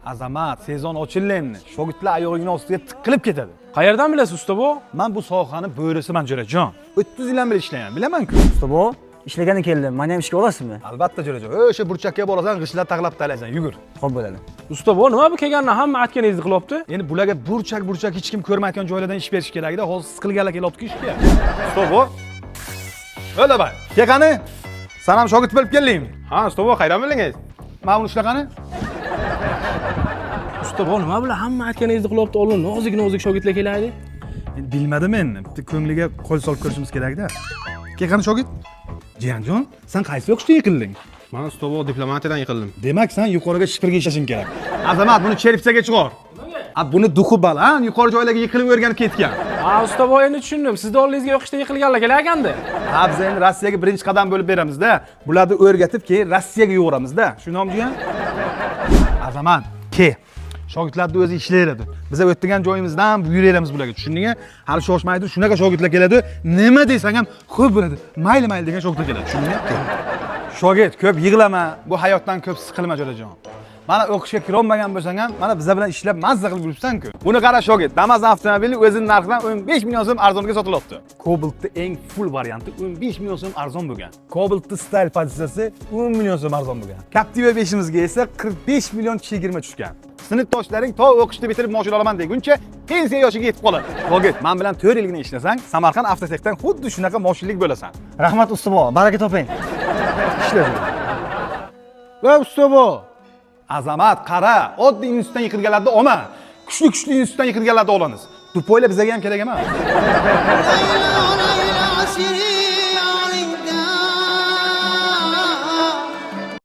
Azamat, sezon ochildi endi. Shogirdlar oyog'ingni ostiga tiqilib ketadi. Qayerdan bilasiz, usta bu? Man bu sohani bo'risiman, jo'rajon. 30 yildan beri ishlayman, bilaman-ku. Usta bu ishlagani keldim. Meni ham ishga olasizmi? Albatta, jo'rajon. O'sha burchakka borasan, g'ishtlar taqlab talaysan, yugur. Xo'p, bo'ladi. Usta bu nima bu kelgandan hamma aytganingizni qilyapti? Endi bularga burchak burchak hech kim ko'rmayotgan joylardan ish berish kerak-da. Hozir siqilganlar kelyapti-ku ishga. Usta bu. O'la bay. Kel qani. San ham shogird bo'lib keldingmi? Ha, usta bu qayerdan bildingiz? Mana buni ushla qani. Usta bu nima bular hamma aytganingizni qilyapti, oldin nozik nozik shogirdlar kelaydi. Endi bilmadim endi. Bitta ko'ngliga qo'l solib ko'rishimiz kerak-da. Kel qani, shogird. Jiyanjon, sen qaysi o'qishda yiqilding? Man usta bu diplomatiyadan yiqildim. Demak, sen yuqoriga shipirga ishlashing kerak. Azamat, buni cherpchaga chiqar. A, buni duxi baland, yuqori joylarga yiqilib o'rganib ketgan. Ha, usta bu endi tushundim. Sizni oldingizga o'qishda yiqilganlar kelarkanda. Ha, biz endi Rossiyaga birinchi qadam bo'lib beramizda. Bularni o'rgatib, keyin Rossiyaga yuboramizda. Shundaymi, jiyan? Azamat, ke. Shogirdlarni o'zi ishlayveradi. Biz o'tgan joyimizdan buyuraveramiz bularga, tushundingmi? Hali shoshmaydi, shunaqa shogirdlar keladi. Nima desang ham xo'p bo'ladi. Mayli, mayli degan shogirdlar keladi, tushundingmi? Shogird, ko'p yig'lama, bu hayotdan ko'p siqilma, jo'rajon. Mana o'qishga kirolmagan bo'lsang ham, mana bizlar bilan ishlab mazza qilib yuribsan-ku. Buni qara, shogird, Damas avtomobili o'zining narxidan 15 million so'm arzonga sotilyapti. Cobalt'ni eng full varianti 15 million so'm arzon bo'lgan. Cobalt'ni style pozitsiyasi 10 million so'm arzon bo'lgan. Captiva 5imizga esa 45 million chegirma tushgan. Sinfdoshlaring to o'qishni bitirib mashina olaman deguncha pensiya yoshiga yetib qoladi. Shogird, men bilan 4 yilgina ishlasang, Samarqand avtotexdan xuddi shunaqa moshinlik bo'lasan. Rahmat, usta bu. Baraka toping. Ishla. Va usta bu. Azamat, qara, oddiy institutdan yiqilganlarni olma. Kuchli kuchli institutdan yiqilganlarni olamiz. Tupoylar bizga ham kerak emas. Leyla, Leyla,